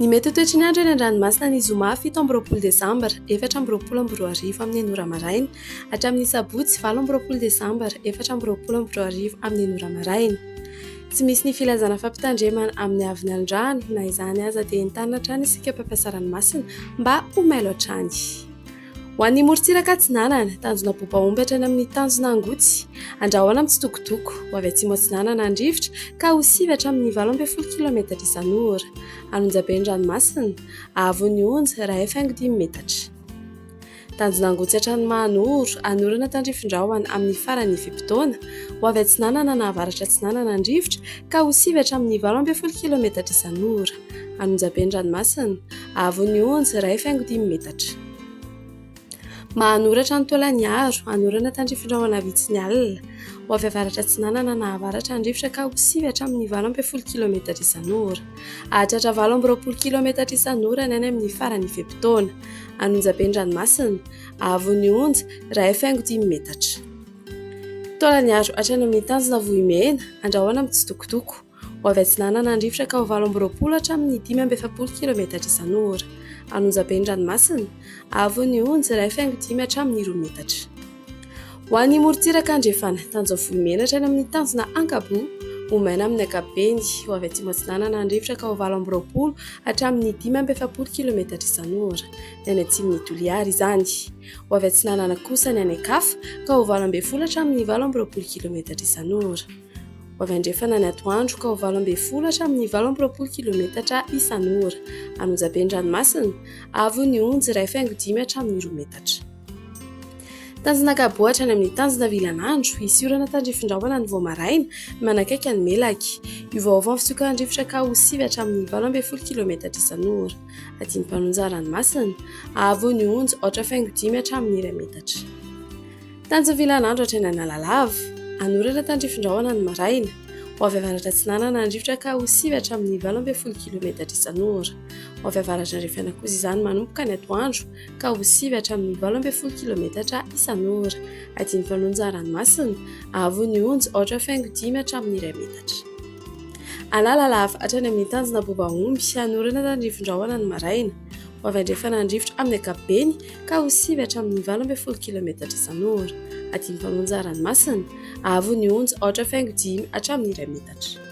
Ny mety ho toetry ny andro eny an-dranomasina ny zoma 27 desambra 2024 amin'ny enina ora maraina hatramin'ny sabotsy 28 desambra 2024 amin'ny enina ora maraina. Tsy misy ny filazana fampitandremana amin'ny haavon'ny alon-drano, na izany aza dia entanina hatrany isika mpampiasa ranomasina mba ho mailo hatrany. Ho an'ny morontsiraka atsinanana, tanjona bobaomby hatrany amin'ny tanjona angotsy, andrahona mitsitokotoko, ho avy atsimo atsinanana ny rivotra ka ho sivy hatramin'ny 18 kilometatra isan'ora. An'Onjabe ny ranomasina, haavon'ny onja iray faingo dimy metatra. Tanjona angotsy hatrany Mahanoro, hanorana tandrifin-drahona amin'ny faran'ny fe-potoana, ho avy atsinanana na avaratra atsinanana ny rivotra ka ho sivy hatramin'ny 18 kilometatra isan'ora. An'Onjabe ny ranomasina, haavon'ny onja iray faingo dimy metatra. Mahanoratra ny Taolagnaro, hanorana tandrifin-drahona vitsy ny alina. Ho avy avaratra atsinanana na avaratra ny rivotra ka ho sivy hatramin'ny 18 kilometatra isan'ora. Hahatratra 28 kilometatra isan'ora ny any amin'ny faran'ny fe-potoana. An'Onjabe ny ranomasina, haavon'ny onja, iray faingo dimy metatra. Taolagnaro hatrany amin'ny tanjona Vohimena, andrahona mitsitokotoko. Ho avy atsinanana ny rivotra ka ho 28 hatramin'ny 45 kilometatra isan'ora. An'Onjabe ny ranomasina, haavon'ny onja 1,5 hatramin'ny 2 metatra. Ho an'ny morontsiraka andrefana, tanjona Vohimena hatrany amin'ny tanjona Ankaboa, ho maina amin'ny ankapobeny. Ho avy atsimo atsinanana ny rivotra ka ho 28 hatramin'ny 45 kilometatra isan'ora. Ny any atsimon'i Toliara izany. Ho avy atsinanana kosa ny any an-kafa ka ho 18 hatramin'ny 28 kilometatra isan'ora. Ho avy andrefana ny atoandro ka ho 18 hatramin'ny 28 kilometatra isan'ora. An'Onjabe ny ranomasina, avo ny onjy 1,5 hatramin'ny 2 metatra. Tanjona Ankaboa hatrany amin'ny tanjona Vilanandro, hisy orana tandrifin-drahona ny vao maraina, manakaiky an'i Melaky. Hiovaova ny fisiokan'ny rivotra ka ho 9 hatramin'ny 18 kilometatra isan'ora. Adin'ny mpanonja ranomasina, avo ny onjy 4,5 hatramin'ny 1 metatra. Tanjona Vilanandro hatrany Analalava, hanorana tandrifin-drahona ny maraina. Ho avy avaratra atsinanana ny rivotra ka ho sivy hatramin'ny 18 kilometatra isan'ora. Ho avy avaratra andrefana kosa izany manomboka ny atoandro ka ho sivy hatramin'ny 18 kilometatra isan'ora. Adin'ny mpanonja ranomasina, haavon'ny onja 4,5 hatramin'ny 1 metatra. Analalava hatrany amin'ny tanjona Bobaomby, hanorana tandrifin-drahona ny maraina. Ho avy andrefana ny rivotra amin'ny ankapobeny ka ho sivy hatramin'ny 18 kilometatra isan'ora. Adin'ny mpanonja ranomasina, haavon'ny onja 4,5 hatramin'ny 1 metatra.